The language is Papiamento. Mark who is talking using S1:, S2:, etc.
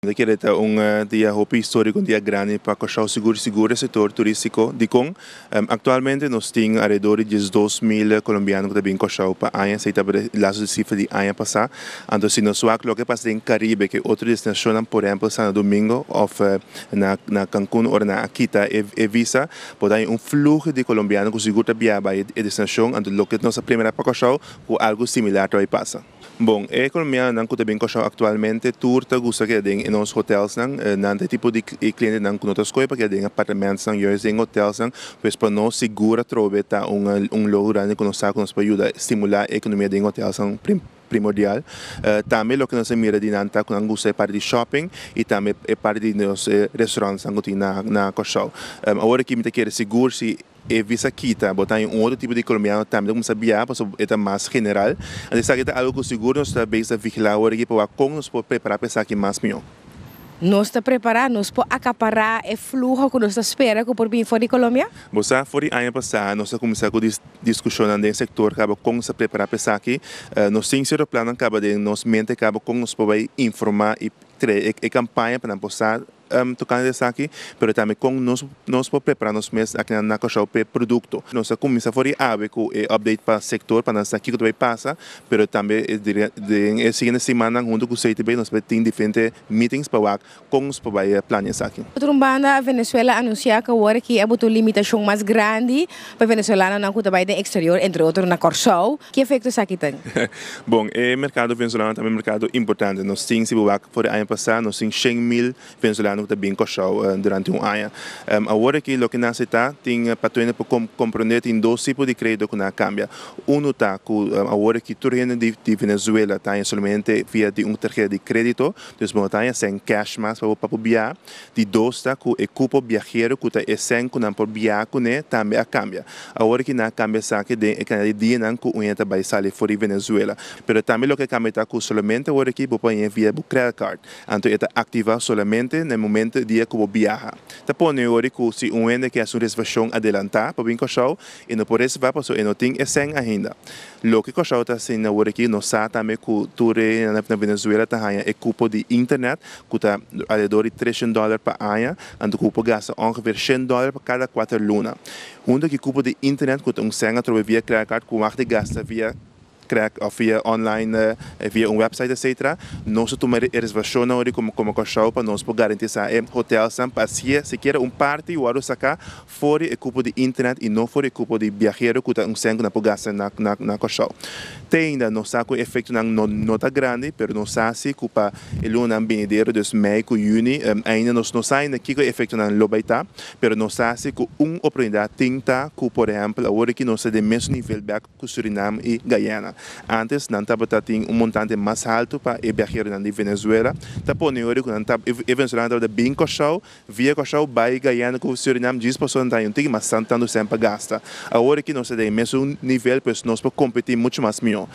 S1: Mi ta kere ta un dia hopi historico, un dia grandi pa Kòrsou, sigur sigur e sector turistico. Dikon? Actualmente nos tin alrededor di 12.000 colombiano cu ta bin Kòrsou pa aña, esey tabata e laatste cifra di aña pasa. Anto si nos wak loke pasa den Caribe cu e otro destinacionnan, por ehempel Santo Domingo of na Cancun ora nan a kita e visa, por ta hay un fluho di colombiano cu sigur ta biaha bay e destinacion. Anto loke nos a primera pa Kòrsou cu algo similar ta bay pasa. Bon, e colombianonan cu ta bin Kòrsou actualmente tur ta gusta keda den e nos hotelsnan. Nan ta e tipo di clientenan cu no ta scoge pa keda den apartamentsnan, juist den hotelsnan. Pues pa nos sigur atrobe ta un logro grandi cu nos sa cu nos por yuda stimula e economia den hotelsnan primordial. Tambe loke nos a mira di nan ta cu nan gusta e parti di shopping y tambe e parti di nos restaurantsnan cu tin na Kòrsou. Awor aki mi ta kere sigur si e visa kita, bo ta haña un otro tipo di colombiano tambe ta cuminsa biaha pasobra e ta mas general. Anto esaki ta algo cu sigur nos ta bezig ta vigila awor aki pa wak con nos por prepara pa esaki mas mihó.
S2: Nos ta prepara, nos por acapara e fluho cu nos ta spera cu por bin for di Colombia?
S1: Bo sa, for di aña pasa nos a cuminsa cu discusionnan den sector caba con nos ta prepara pa esaki. Nos tin cierto plannan caba den nos mente caba con nos por bay informa y crea e campaña pa nan por sa tocante esaki, pero tambe con nos por prepara nos mes aki na Kòrsou p'e producto. Nos a cuminsa for di awe cu e update pa sector pa nan sa kico ta bay pasa, pero tambe den e siguiente simannan hunto cu CTB nos bay tin diferente meetings pa wak con nos por bay plania esaki.
S2: Otro un banda, Venezuela a anuncia cu awor aki a bota un limitacion mas grandi pa venezolanonan cu ta bay den exterior, entre otro na Kòrsou. Ki efecto esaki tin?
S1: Bon, e mercado venezolano ta un mercado importante. Nos tin, si bo wak for di aña pasa, nos tin 100.000 venezolano ku ta bin Kòrsou durante un aña. Awor aki loke nan hasi ta, tin pa tur hende por komprondé tin dos tipo di kredito ku nan a kambia. Unu ta ku awor aki tur hende di Venezuela ta haña solamente via di un tarheta di kredito, dus bo no ta haña sèn kèsh mas pa bo pa bo biaha. Di dos ta ku e kupo biahero ku ta e sèn ku nan por biaha kuné tambe a kambia. Awor aki nan a kambia esaki den e kantidat di dianan ku un hende ta bai sali for di Venezuela. Pero tambe loke a kambia ta ku solamente awor aki bo por haña via bo credit card. Anto e ta aktivá solamente na e momento dia ku bo biaha. Ta pone ori ku si un hende ke hasi un reservashon adelantá pa bin Kòrsou, e no por reservá pasobra e no tin e sèn ainda. Loke Kòrsou ta hasiendo awor aki, nos sa tambe ku tur e hendenan na Venezuela ta haña e kupo di internet ku ta alrededor di 300 dòler pa aña, anto ku bo por gasta ongeveer 100 dòler pa kada kuater luna. Hunto ku e kupo di internet ku ta un sèn atrobe via credit card ku wak di gasta via crack of via online, via un website etc. Nos ta tuma e reservacionnan ori como como Kòrsou pa nos por garantisa e hotelnan pa hacié sikiera un parti wòrdu saká for di e cupo di internet y no for di e cupo di biahero cu ta un sèn cu nan por gasta na na Kòrsou. Te ainda nos sa cu e efectonan no no ta grandi pero nos sa si cu pa e lunanan binidero dus mei cu yüni ainda nos no sa ainda kiko e efectonan lo bay ta pero nos sa si cu un oportunidad tin ta cu por ehempel awor aki nos ta den mesun nivel bek ku Surinam i Guyana. Antes nan tabata tin un montante mas haltu pa e biaheronan di Venezuela. Ta pone ora ku nan ta e venezolano tabata bin Kòrsou, via Kòrsou bai Guyana ku Surinam djis pasobra nan ta haña un tiki mas tantu sèn pa gasta. Awor aki nos ta den e mesun nivel pues nos por kompetí muchu mas mihó.